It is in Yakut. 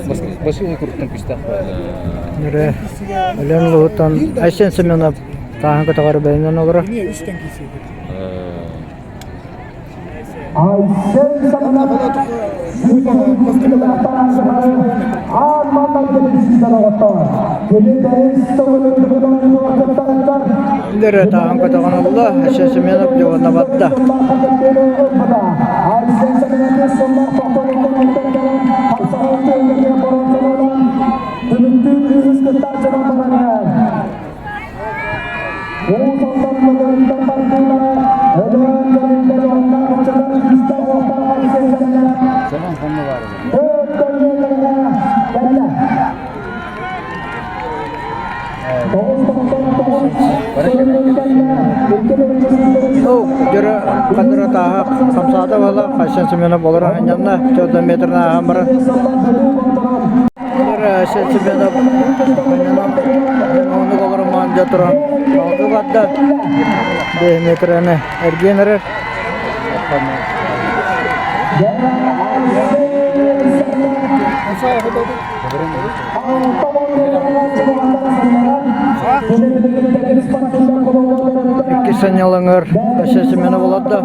Баскыны куруттан күстэх Эрэ Өлөөн улууһуттан Айсен Семенов тааһын көтөҕөр бэйэнэн олорор. Айсен Семенов аан маҥнайгы сүүстэн оҕоттор. Кини бэһис төгүлүн Эрэ тааһын көтөҕөн ылла, Айсен Семенов дьоҕуна барда. Айсен Семенов сыллаах Түмүктүүр үһүс кыттааччынан баран иһэр. Уус Алдан Мөдөрүттэн тардыылара Өлөөн дьонугар дьоһуннаах ыччаттар күүстээх-уохтаах Айсен Семенов Семен хонно баар төрт көрүҥнэргэ кэллэ. Ол дьөрө хандара тааһа хамсаата буола Айсен Семенов олоро анньанна чордо метрин ааһан баран Айсен Семенов оннук олорумаан дьэ туран салгыы барда 5 метрини эргийэн эрэр. Иккис сынньалаҥар Айсен Семенов олордо.